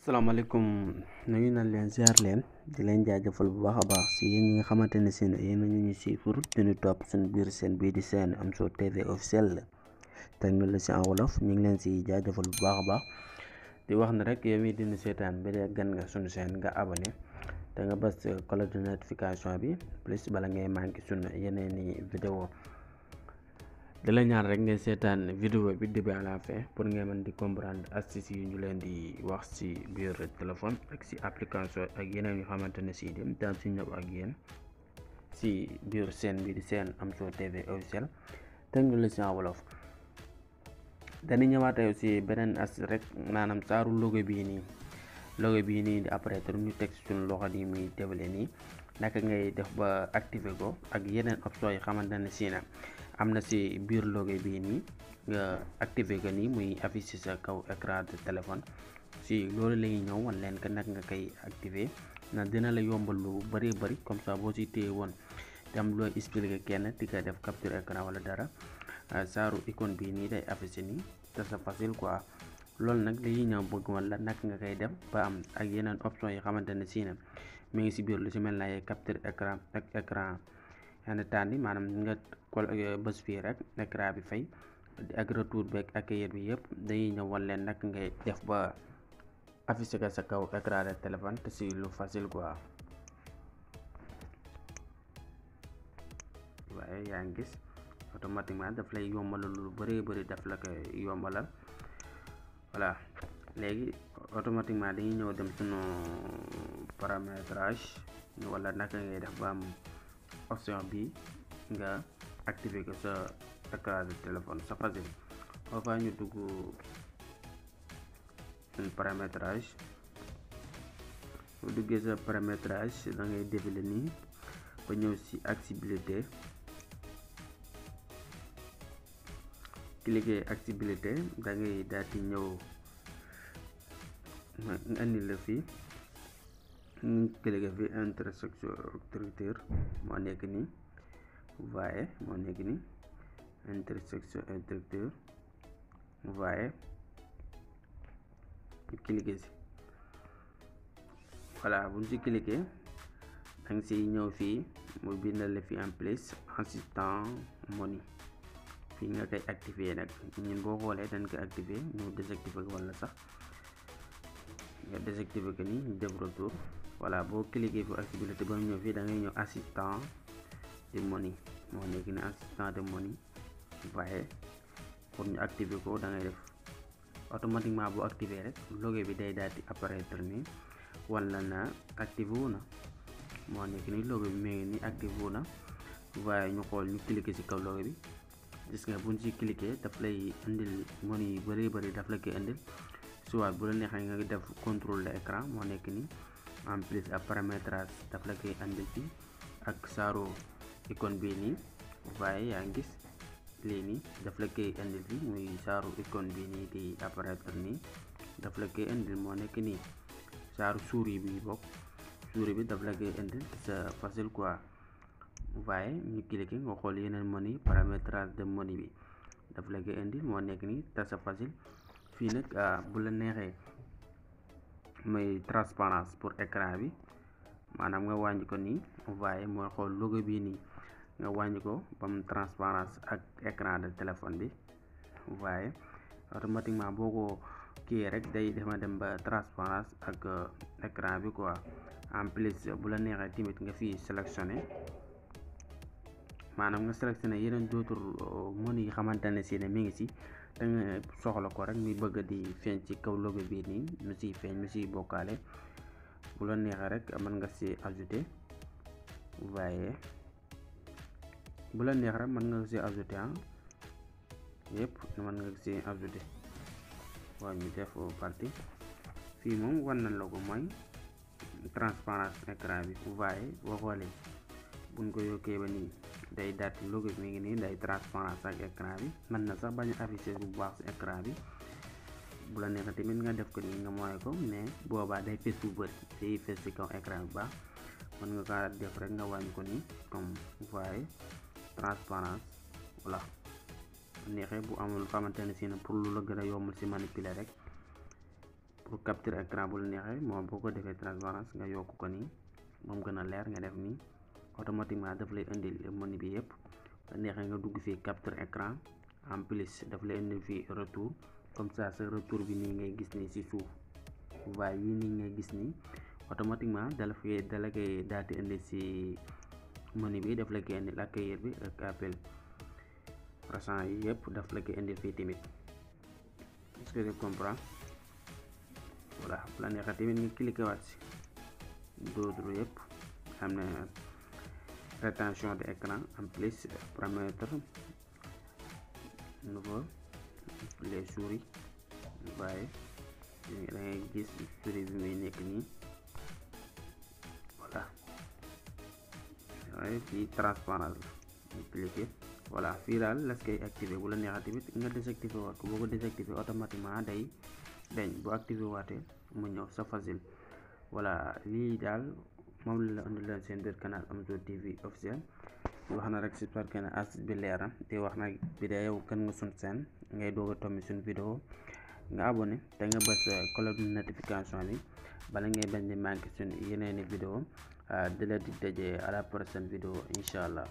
salaamaaleykum nuyu nañ leen ziar leen di leen jaajëfal bu baax a baax si yéen ñi nga xamante ne si yéen a ñu siifur diñu topp suñu biir seen bii di seen Amzo TV officiel Technologie si en wolof ñu ngi leen si jaajëfal bu baax a baax di wax ne rek yow mii dina seetaan ba dee gan nga suñu seen nga abonné te nga bës cloche de notification bi plus bala ngay manqué suñu yeneeni vidéo di la ñaan rek ngeen seetaan vidéo bi début à la fin pour ngeen mën di comprendre astuce yi ñu leen di wax ci biir téléphone ak ci application ak yeneen yu xamante ne si dem daan si ñëw ak yéen ci biir chaîne bi di seen Amzo TV officiel Technologie en wolof. dañuy ñëwaat ci beneen astuce rek maanaam saaru logo bii nii di apparaître ñu teg ci suñu loxo nii muy dévelé nii naka ngay def ba activer ko ak yeneen option yi xamante ne si na am na ci biir logo bii nii nga activer ko nii muy affiché sa kaw écran de téléphone si loolu la ñuy ñëw wan leen que nag nga koy activer na dina la yombal lu bëri comme ça boo si téye woon te am looy expliquer kenn di ko def capture écran wala dara saaru icône bii nii day affiché nii te c'est facile quoi. loolu nag li ñëw bëgg woon la nag nga koy def ba am ak yeneen option yi xamante ne si na mi ngi si biir lu si mel na ay capture écran ak écran yenn tànn maanaam nga bës fii rek écran bi fay ak retour beeg accueillir bi yëpp dañuy ñëw wan leen nag ngay def ba affiché ko sa kaw écran de téléphone te si lu facile quoi. waaye yaa ngi gis automatiquement daf lay yombalal lu bëri daf la koy yombalal voilà. léegi automatiquement dañuy ñëw dem sunu paramétrage wala naka ngay def ba am option bi nga activer ko sa écran de téléphone sa facile foofa ñu dugg sunu paramétrage bu duggee sa paramétrage da ngay défilé nii ba ñëw ci accessibilité cliquer accessibilité da ngay daal di ñëw nga indi la fii ñu cliqué fi intersection moo nekk nii voyez moo nekk nii intersection interrupteur voyez ñu cliqué si voilà bu ñu si cliqué da nga si ñëw fii mu bindal la fi en place assistant money fii nga koy activer nag ñun boo xoolee dañ ko activer ñu désactiver ko wala sax nga désactiver ko nii ñu def retour. voilà boo cliquer fi accessibilité ba mu ñëw fii da ngay ñëw assistant de money moo nekk ni assistant de money waaye pour ñu activer ko da ngay def automatiquement boo activer rek logo bi day daal di apparaître ni wala na activé wu na moo nekk ni logo bi mu ngi ni activé wu na waaye ñu xool ñu cliquer ci kaw logo bi gis nga buñ ci cliquer daf lay indil money yu bëri daf la koy indil soit bu la neexee nga def contrôle de écran moo nekk ni en plus ak paramétrage daf la koy andil fii ak saaru icône bii nii waaye yaa ngi gis lii nii daf la koy andil fii muy saaru icône bii nii di apparaître nii daf la koy andil moo nekk nii saaru souris bi bokk souris bi daf la koy andil c'est facile quoi. waaye ñu cliquer nga xool yeneen money paramétrage de money bi daf la koy andil moo nekk nii te c'est facile. fii nag bu la neexee mooy transparence pour écran bi maanaam nga wàññi ko nii waaye mooy xool logo bii nii nga wàññi ko ba mu transparence ak écran de téléphone bi waaye automatiquement boo ko kii rek day dema dem ba transparence ak écran bi quoi. en plus bu la neexee tamit nga fii sélectionné maanaam nga sélectionné yeneen d'autres money yi xamante ne si ne mi ngi si da nga soxla ko rek muy bëgg di feeñ ci kaw logo bii nii mu siy feeñ mu siy bokkaale bu la neexee rek mën nga si ajouté waaye bu la neex rek mën nga si ajouté yëpp mën nga si ajouté waaye ñu def partie fii moom wan nañ la ko mooy transparence écran bi waaye boo xoolee buñ ko yokkee ba nii day daat logo bi mi ngi nii day transparence ak écran bi mën na sax bañ a affiché bu baax ci écran bi bu la neexee tamit nga def ko nii nga mooy ko mais boobaa day fees bu bëri day fees ci kaw écran bi baax mën nga kaa def rek nga wàññi ko nii comme voyez transparence voilà neexee bu amul xamante ne si na pour lu la gën a yombal ci manipuler rek pour capture écran bu la neexee moom boo ko defee transparence nga yokk ko nii moom gën a leer nga def nii automatiquement daf lay indil menu bi yëpp la neexee nga dugg fii capture écran en plus daf lay indil fii retour comme ça sa retour bi nii ngay gis nii ci suuf waaye yii nii ngay gis nii automatiquement dala koy daal di indi ci menu bi daf la koy indil accueillir bi ak appel récent yi yëpp daf la koy indil fii tamit est-ce que tu comprends voilà bu la neexee tamit nga cliquer waat ci d'autres yëpp am na rétention de écran en plus paramètre nouveau les souris waaye da ngay gis souris bi muy nekk nii voilà waaye fii transparence ñu cliquer voilà fii daal las koy activer bu la neexee tamit nga désactiver waat ko boo ko désactiver automatiquement day dañ bu activer waatee mu ñëw sa facile voilà lii daal moom la indi leen seen biir canal Amzo TV officiel di wax na rek j'espère que ne astuce bi leer na di wax nag bi dee yow kan nga sun seen ngay doog a tombi suñ vidéo nga abonné te nga bës cloche de notification bi bala ngay bañ di manqué suñ yeneeni vidéo di la di daje à la prochaine vidéo incha allah.